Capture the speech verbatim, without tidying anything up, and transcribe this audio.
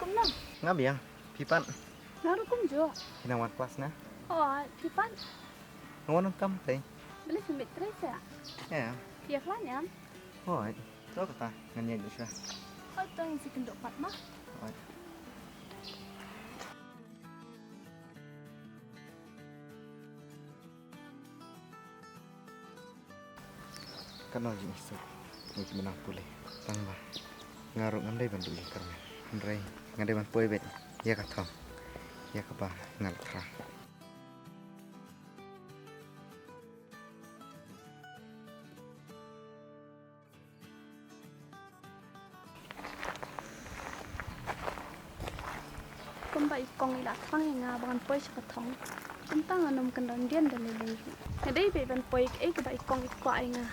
Kumno? Nga biang, phi pat? Nga ruh kumjuh. Phi nang wan klas na? Hooid, phi pat? Nga wan ym kam te. Balei phi mih trei sa? Ïa. Phi ïa khlaiñ em? Hooid. To kata, ngan ïaid shuwa. Hooid, to ngin sa kynduh pat ma. Hooid. Katno jingsuk ïa ki nongpule. Tang ba nga ruh ngam dei ban duh ïa ka Kyrmen, hynrei nga dei ban poi beit ïa ka thong ïa kaba nga la thra. Kumba i kong i la thang ïa nga ba ngan poi sha ka thong, kumta ngan ym kyndon dien da lei lei ruh. Nga dei beit ban poi kaei kaba i kong i kwah ïa nga.